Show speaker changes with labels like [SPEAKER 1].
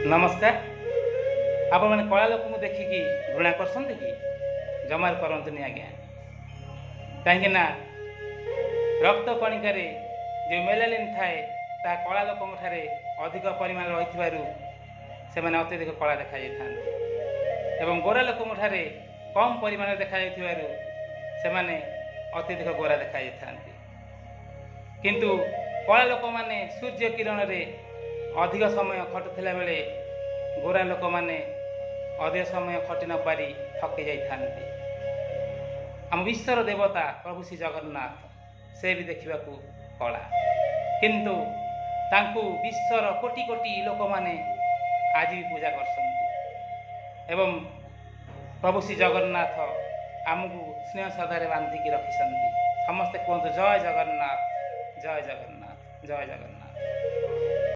[SPEAKER 1] ନମସ୍କାର। ଆପଣମାନେ କଳା ଲୋକଙ୍କୁ ଦେଖିକି ଘୃଣା କରୁଛନ୍ତି କି? ଜମାରୁ କରନ୍ତୁନି ଆଜ୍ଞା। କାହିଁକି ନା ରକ୍ତ କଣିକାରେ ଯେଉଁ ମେଲାନିନ୍ ଥାଏ, ତାହା କଳା ଲୋକଙ୍କ ଠାରେ ଅଧିକ ପରିମାଣରେ ରହିଥିବାରୁ ସେମାନେ ଅତ୍ୟଧିକ କଳା ଦେଖାଯାଇଥାନ୍ତି ଏବଂ ଗୋରା ଲୋକଙ୍କ ଠାରେ କମ୍ ପରିମାଣରେ ଦେଖାଯାଇଥିବାରୁ ସେମାନେ ଅତ୍ୟଧିକ ଗୋରା ଦେଖାଯାଇଥାନ୍ତି। କିନ୍ତୁ କଳା ଲୋକମାନେ ସୂର୍ଯ୍ୟ କିରଣରେ ଅଧିକ ସମୟ ଖଟୁଥିଲା ବେଳେ ଗୋରା ଲୋକମାନେ ଅଧିକ ସମୟ ଖଟି ନପାରି ଥକି ଯାଇଥାନ୍ତି। ଆମ ବିଶ୍ୱର ଦେବତା ପ୍ରଭୁ ଶ୍ରୀ ଜଗନ୍ନାଥ, ସେ ବି ଦେଖିବାକୁ କଳା, କିନ୍ତୁ ତାଙ୍କୁ ବିଶ୍ୱର କୋଟି କୋଟି ଲୋକମାନେ ଆଜି ବି ପୂଜା କରୁଛନ୍ତି ଏବଂ ପ୍ରଭୁ ଶ୍ରୀ ଜଗନ୍ନାଥ ଆମକୁ ସ୍ନେହ ଶ୍ରଦ୍ଧାରେ ବାନ୍ଧିକି ରଖିଛନ୍ତି। ସମସ୍ତେ କୁହନ୍ତୁ, ଜୟ ଜଗନ୍ନାଥ, ଜୟ ଜଗନ୍ନାଥ, ଜୟ ଜଗନ୍ନାଥ।